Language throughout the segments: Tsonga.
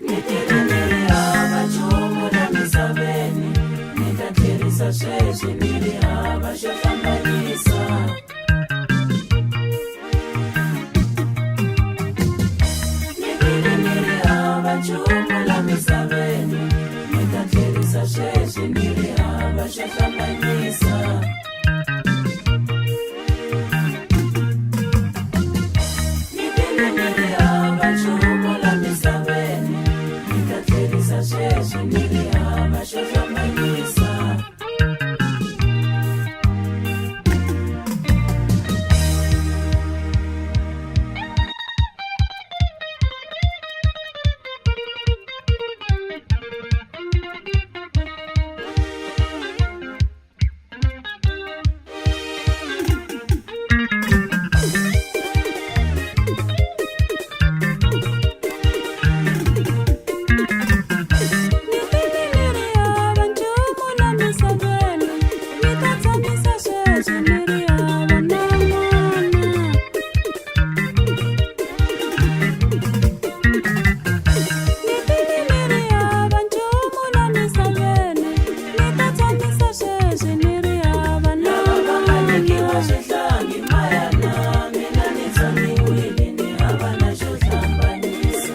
Ni tile ni ri hava nchumu la misaveni, ni ta tlherisa sweswi ni ri hava xo hlambanyisa. Ni tile ni ri hava nchumu la misaveni, ni ta tlherisa sweswi ni ri hava xo hlambanyisa. Ni tile ni ri hava nchumu la misaveni, ni ta tlherisa sweswi ni ri hava xo hlambanyisa. Ni tile ni ri hava nchumu la misaveni, ni ta tshamisa sweswi ni ri hava na n'wana. Ni tile ni ri hava nchumu la misaveni, ni ta tshamisa sweswi ni ri hava na Lava va nga nyikiwa n'wana. swihlangi mayana, mina ni tsoniwile ni hava na xo hlambanyisa.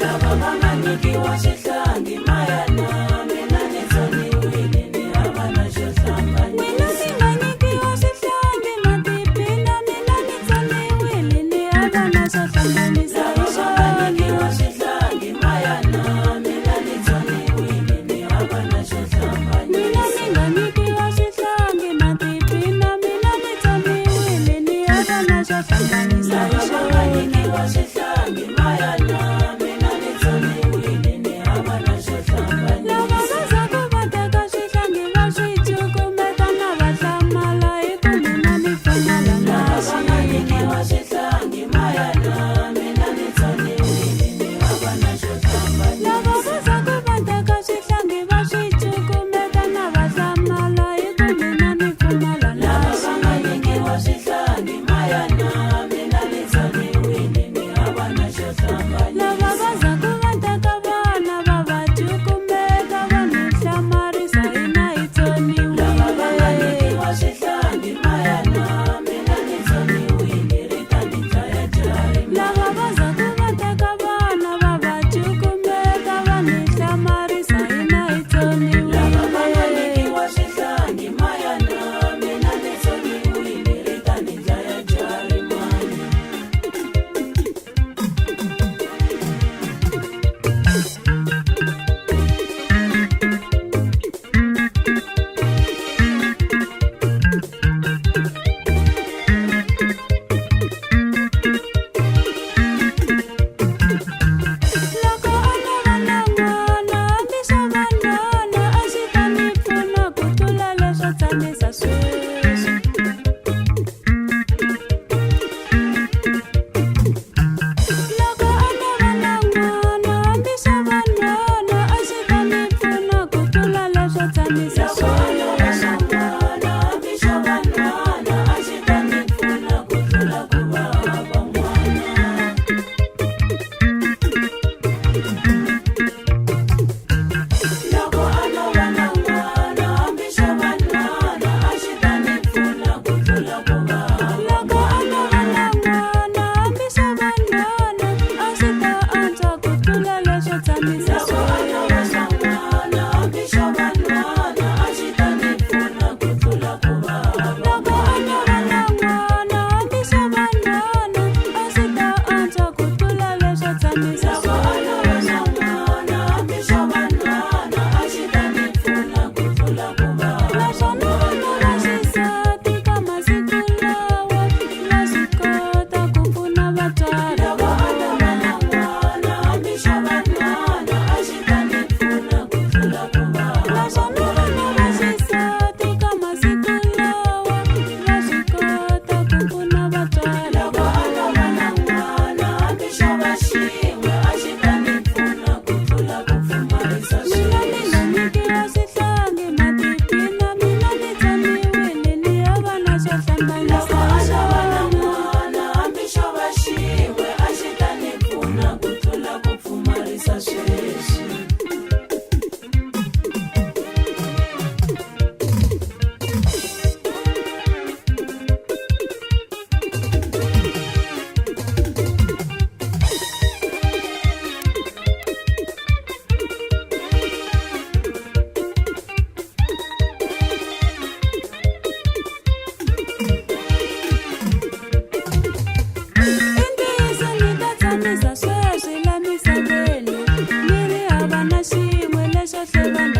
Lava va nga nyikiwa swihlangi mayana, mina ni tsoniwile ni hava na xo N'wina hlambanyisa. mi nga nyikiwa swihlangi ma tiphina, mina ni tsoniwile ni hava na swo hlambanisa hi Lava va nga nyikiwa swona. swihlangi mayana, mina ni tsoniwile ni hava na xo N'wina hlambanyisa. mi nga nyikiwa swihlangi ma tiphina, mina ni tsoniwile ni hava na swo hlambanisa hi Lava va nga swona. nyikiwa swihlangi mayana, mina ni tsoniwile ni hava na xo Lava hlambanyisa. va zaku va teka swihlangi va swi cukumeta na va hlamala hi ku mina ni pfumala na Lava va nga xin'we. nyikiwa swihlangi mayana, mina ni tsoniwile ni hava na xo Lava hlambanyisa. va zaku va teka swihlangi va swi cukumeta na va hlamala hi ku mina ni pfumala na Lava va nga xin'we. nyikiwa swihlangi mayana, mina ni tsoniwile ni hava na xo Lava hlambanyisa. va zaku va teka vana va va cukumeta va ni hlamarisa hina hi Lava va nga tsoniwile. nyikiwa swihlangi mayana, mina ni tsoniwile ri ta ni dlaya Lava jarimani. va zaku va teka vana va va cukumeta va ni hlamarisa hina hi Lava va nga tsoniwile. nyikiwa swihlangi mayana, mina ni tsoniwile ri ta ni dlaya jarimani. Loko a no va na n'wana hambi swa vanhwana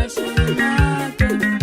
lexi winaka.